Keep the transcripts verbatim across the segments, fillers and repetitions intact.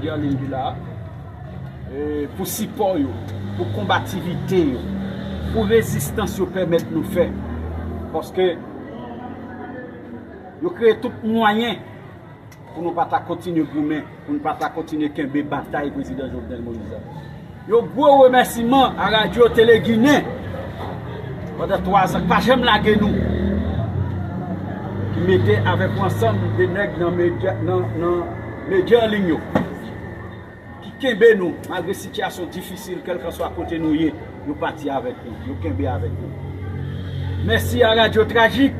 Medya Lin ki la, e, pou sipò yo, pou konbativite yo, pou rezistans yo pèmèt nou fè. Paske yo kreye tout mwayen pou nou pa ta kontinye goumen, pou nou pa ta kontinye kenbe batay prezidan Jovenel Moïse la. Yon gwo remèsiman a Radyo Tele Ginen pandan twa zan, k pa janm lage nou, ki mete avèk yon ansanm de nèg nan medya, nan, nan medya an liy yo, ki kenbe nou, malgre sitiyasyon difisil, kèlkanswa kote nou ye, yo pati avèk nou, yo kenbe avèk nou. Mèsi a Radyo Trajik,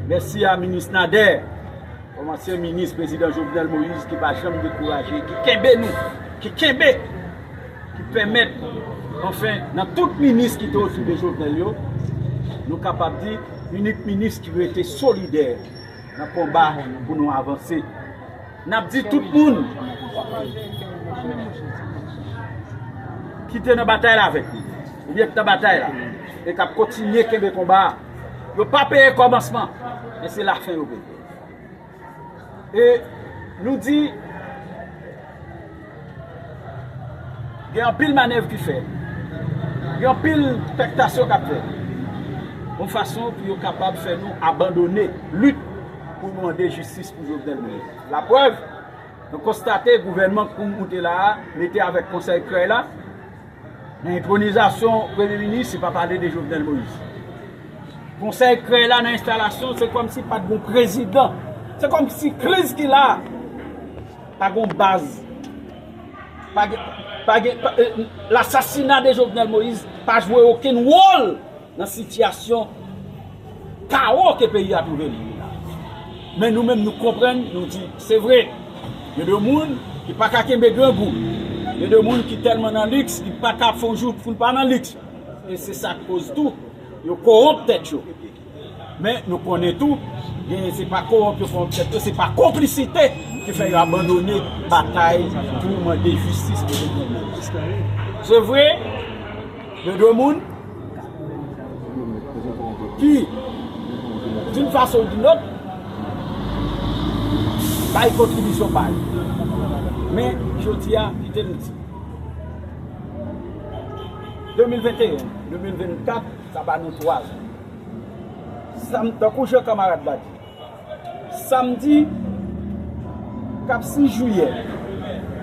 mèsi a Minis Nader, kòm ansyen minis prezidan Jovenel Moïse ki pa janm dekouraje, ki kenbe nou, ki kenbe, ki pèmèt, anfen, nan tout minis ki te otou de Jovenel yo, nou kapab di, inik minis ki rete solidè nan konba pou nou avanse. N ap di tout moun ki te nan batay la avèk nou, oubyen ki nan batay la, e k ap kontinye kenbe konba a, yo pa peye kòmansman, men se lafen yo peye. E nou di, gen anpil manèv ki fè, gen anpil pèktasyon k ap fè, yon fason pou yo kapab fè nou abandone lit pou nou mande jistis pou Jovenel Moïse. Laprèv, nou konstate gouvènman k moute la a, mete avèk Konsèy Krèy la, nan entwonizasyon premye minis, se pa pale de Jovenel Moïse. Konsèy Krèy la nan enstalasyon, se kòmsi pa t gon prezidan. Se kòmsi kriz ki la, pa gon baz. Pa gen, pa gen, pa, e, lasasina de Jovenel Moïse pa jwe okenn wòl nan sitiyasyon kawo ke peyi a twouve li la. Men nou menm, nou konprann, nou di, se vre, gen de moun ki pa ka kenbe grangou. Gen de moun ki tèlman nan liks, ki pa ka fè yon jou pou l pa nan liks. E se sa k koz tou, yo kowonp tèt yo. Men nou konnen tou, gen, se pa kowonp yo kowonp tèt yo, se pa konplisite ki fè yo abandone batay pou mande jistis pou Jovenel Moïse. Se vre, gen de moun ki, d'une façon ou d'une autre, bay kontribisyon pa yo. Men, jodi a, kite nou di, de mil venteyen, de mil vennkat, sa ba nou twa zan. Sa m, tankou jan kanmarad la di, samdi k ap sis jiyè,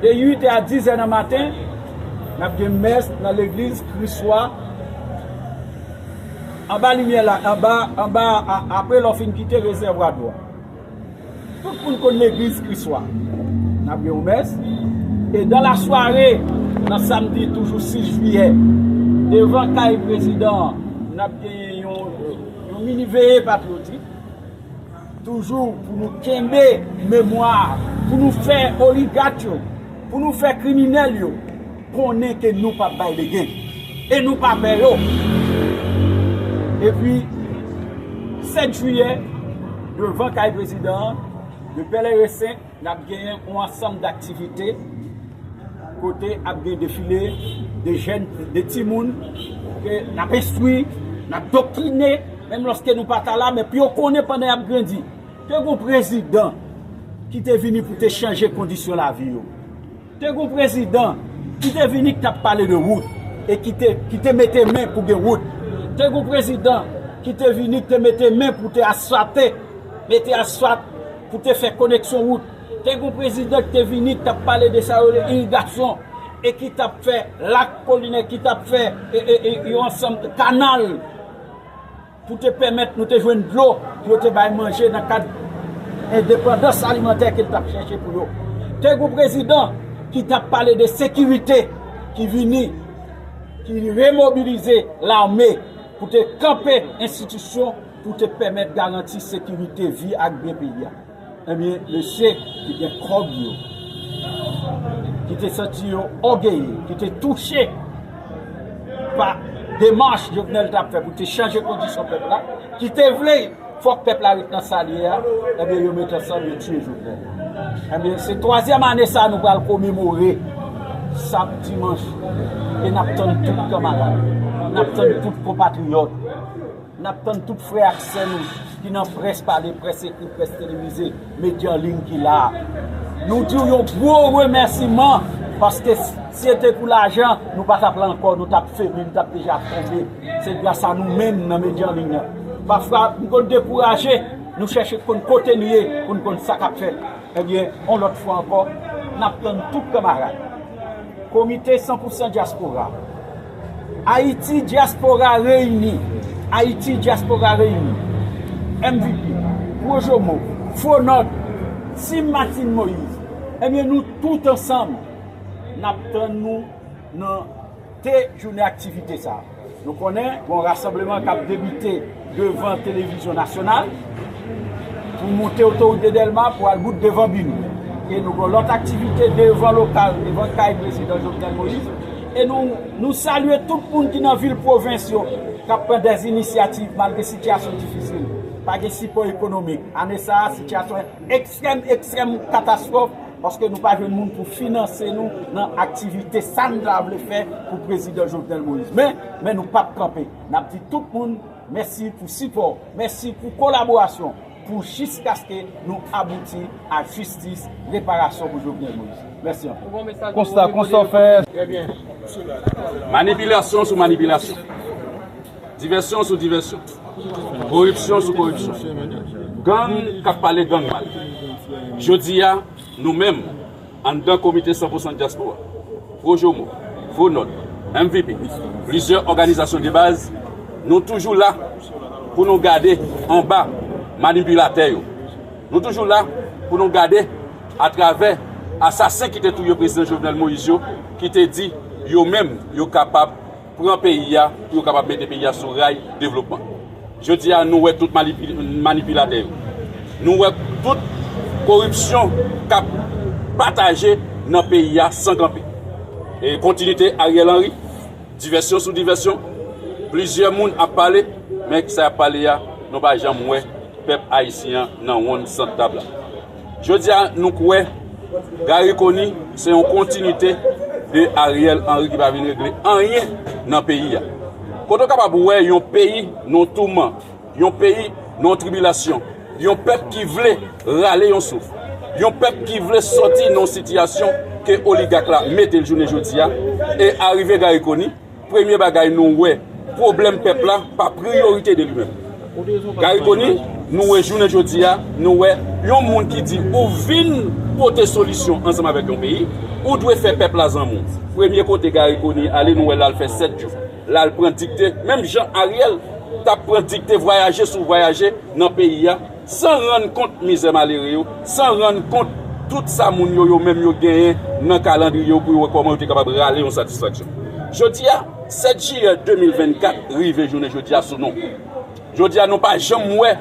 de uit è a diz è nan maten, n ap gen mès nan legliz Kriswa, anba limyè la, anba, anba, a, apre lè w fin kite rezèvwa dlo a. Tout moun konn legliz Kriswa. N ap gen yon mès. E dans la soirée, nan samdi, toujou sis jiyè, devan kay prezidan an, n ap genyen yon, yon mini veye patriyotik. Toujou pou nou kenbe memwa, pou nou fè oligak yo, pou nou fè kriminèl yo konnen ke nou p ap bay legen. E nou pa pè yo. Epi, sèt jiyè, devan kay prezidan an, de Bèlè Resenk, n ap genyen yon ansanm daktivite kote ap gen defile de jèn, de timoun ke n ap enstwi, n ap doktrine, menm lòske nou pa ta la, men pou yo konnen pandan y ap grandi. Te gon prezidan ki te vini pou te chanje kondisyon lavi yo. Te gon prezidan ki te vini ki t ap pale de wout e ki te, ki te mete men pou gen wout. Te gon prezidan ki te vini ki te mete men pou te asfate, mete asfat pou te fè koneksyon wout. Te gon prezidan ki te vini ki t ap pale de sa yo rele irigasyon e ki t ap fè lak kolinè, ki t ap fè, e, e, e, yon ansanm kanal pou te pèmèt nou te jwenn dlo pou yo te bay manje nan kad endepandans alimantè ke l t ap chèche pou yo. Te gon prezidan ki t ap pale de sekirite ki vini, ki remobilize lame pou te kanpe enstitisyon pou te pèmèt garanti sekirite vi ak byen peyi a. Ebyen, mesye ki gen kòb yo, ki te santi yo ògeye, ki te touche pa demach Jovenel t ap fè pou te chanje kondisyon pèp la, ki te vle fòk pèp la ret nan sa l ye a, ebyen, yo met ansanm, yo tiye Jovenel. Ebyen, se twazyèm ane sa a nou pral komemore sa dimanch. E n ap tann tout kanmarad, n ap tann tout konpatriyòt. N ap tann tout frè ak sè nou ki nan près pale, près ekri, près televize, medya an liy ki la a. Nou di w yon gwo remèsiman, paske si se te pou lajan, nou pa t ap la ankò, nou t ap febli, nou t ap deja tonbe. Se gras a nou menm nan medya an liy nan. Pafwa, nou konn dekouraje, nou chèche konn kote n ye pou n konn sa k ap fèt. Ebyen, yon lòt fwa ankò, n ap tann tout kanmarad. Komite san pou san Dyaspora. Ayiti Dyaspora Reyini. Ayiti Dyaspora Reyini. M V P, Pwojomo, Fonòt, Team Martine Moïse. Ebyen, nou tout ansanm, n ap tann nou nan de jounen aktivite sa a. Nou konnen gon rasanbleman k ap debite devan televizyon nasyonal pou monte otorit de Dèlma pou al bout devan Bini. E nou gon lòt aktivite devan lokal, devan kay prezidan Jovenel Moïse. E nou, nou salye tout moun ki nan vil pwovens yo k ap pran dèz inisyativ malgre sitiyasyon difisil. Pa gen sipò ekonomik. Ane sa a, sitiyasyon ekstrèm, ekstrèm katastwòf, paske nou pa jwenn moun pou finanse nou nan aktivite sa n ta vle fè pou prezidan Jovenel Moïse. Men, men nou p ap kanpe. N ap di tout moun mèsi pou sipò, mèsi pou kolaborasyon, pou jiskaske nou abouti a jistis, reparasyon pou Jovenel Moïse. Mèsi anpil. Konsta, konsta w fè. Manipilasyon sou manipilasyon. Divèsyon sou divèsyon. Koripsyon sou koripsyon. Gang k ap pale gang mal. Jodi a, nou menm, anndan Komite san pou san Dyaspora, Pwojomo, Fonòt, M V P, plizyè òganizasyon de baz, nou toujou la pou nou gade anba manipilatè yo. Nou toujou la pou nou gade atravè asasen ki te touye prezidan Jovenel Moïse yo, ki te di yo menm yo kapab pran peyi a pou yo kapab mete peyi a sou ray devlopman. Jodi a, nou wè tout manipi-, manipilatè yo. Nou wè tout koripsyon k ap pataje nan peyi a san kanpe. E kontinite Ariel Henry, divèsyon sou divèsyon, plizyè moun ap pale, men sa y ap pale a, nou pa janm wè pèp ayisyen an nan wonn sant tab la. Jodi a, nou kwè Garry Conille se yon kontinite de Ariel Henry ki pa vin regle anyen nan peyi a. Kote w kapab wè yon peyi nan touman, yon peyi nan tribilasyon, yon pèp ki vle rale yon souf, yon pèp ki vle sòti nan sitiyasyon ke oligak la mete l jounen jodi a, e arive Garry Conille, premye bagay nou wè, pwoblèm pèp la pa priyorite de li menm. Garry Conille, nou wè jounen jodi a, nou wè yon moun ki di ou vin pote solisyon ansanm avèk yon peyi, ou dwe fè pèp la zanmi w. Premye kote Garry Conille ale, nou wè l al fè sèt jou. L al pran dikte, menm jan Ariel t ap pran dikte vwayaje sou vwayaje nan peyi a, san rann kont mizè malere yo, san rann kont tout sa moun yo, yo menm yo genyen nan kalandriye yo pou yo wè kòman yo te kapab rale yon satisfaksyon. Jodi a, sèt jiyè de mil vennkat rive jounen jodi a sou nou. Jodi a, nou pa janm wè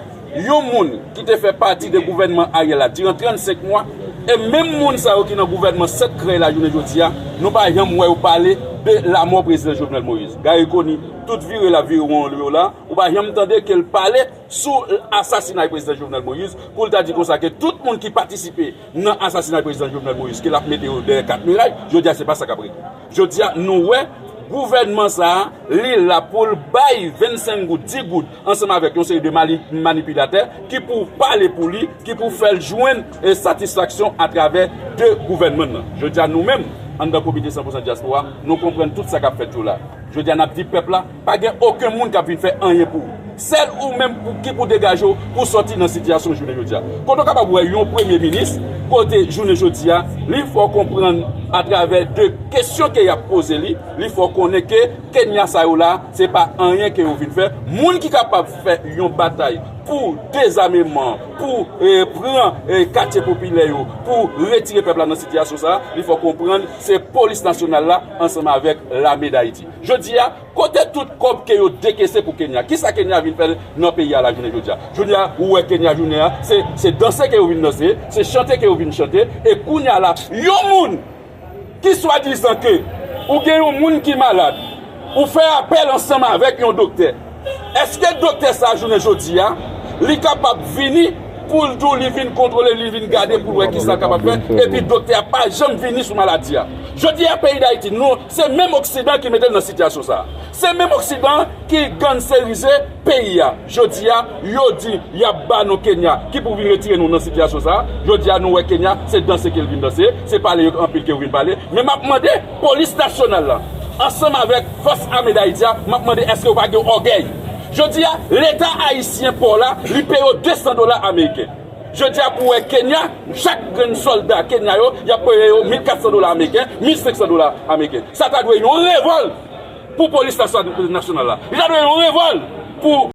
yon moun ki te fè pati de gouvènman Ariel la diran trannsenk mwa, e menm moun sa yo ki nan gouvènman sèt krèy la jounen jodi a, nou pa janm wè yo pale de lamò prezidan Jovenel Moïse. Garry Conille, tout vire l ap vire won yo la, ou pa janm tande ke l pale sou asasinay prezidan Jovenel Moïse, pou l ta di konsa ke tout moun ki patisipe nan asasinay prezidan Jovenel Moïse, ke l ap mete yo dèyè kat miray, jodi a se pa sa k ap regle. Jodi a, nou wè gouvènman sa a, li la pou l bay vennsenk goud, di goud, ansanm avèk yon seri de mali-, manipilatè ki pou pale pou li, ki pou fè l jwenn, e, satisfaksyon atravè de gouvènman nan. Jodi a, nou menm, anndan Komite san pou san Dyaspora, nou konprann tout sa k ap fèt yo la. Jodi a, n ap di pèp la, pa gen okenn moun k ap vin fè anyen pou ou. Sèl ou menm pou, ki pou degaje w pou sòti nan sitiyasyon jounen jodi a. Kote w kapab wè yon premye minis, kote jounen jodi a, li fè w konprann atravè de kesyon ke y ap poze li, li fè w konnen ke Kenya sa yo la, se pa anyen ke yo vin fè. Moun ki kapab fè yon batay pou dezameman, pou, eh, pran, eh, katye popilè yo, pou retire pèp la nan sitiyasyon sa a, li fè w konprann se polis nasyonal la ansanm avèk lame Dayiti. Jodi a, kote tout kòb ke yo dekese pou Kenya? Kisa Kenya vin fè nan peyi a la jounen jodi a? Jodi a, ou wè Kenya jounen a, se, se danse ke yo vin danse, se chante ke yo vin chante, e kounye a la, yon moun ki swadizan ke ou gen yon moun ki malad, ou fè apèl ansanm avèk yon doktè. Èske doktè sa a, jounen jodi a, li kapab vini pou l di w li vin kontwole, li vin gade pou l wè kisa l kapab fè, epi doktè a pa janm vini sou maladi a? Jodi a, peyi Dayiti, nou, se menm Oksidan ki mete l nan sitiyasyon sa a. Se menm Oksidan ki ganserize peyi a. Jodi a, yo di y ap ba nou Kenya ki pou vin retire nou nan sitiyasyon sa a. Jodi a, nou wè Kenya, se danse ke l vin danse, se pale yo anpil ke yo vin pale. Men m ap mande polis nasyonal la, ansanm avèk Fòs Ame Dayiti a, m ap mande èske yo pa gen ògèy. Jodi a, Leta ayisyen pa w la, li peye yo de san dola ameriken. Jodi a, pou wè Kenya, chak grenn sòlda Kenya yo, y ap peye yo mil kat san dola ameriken, mil senk san dola ameriken. Sa ta dwe yon revòl pou polis nasyon- nasyonal la. Li ta dwe yon revòl pou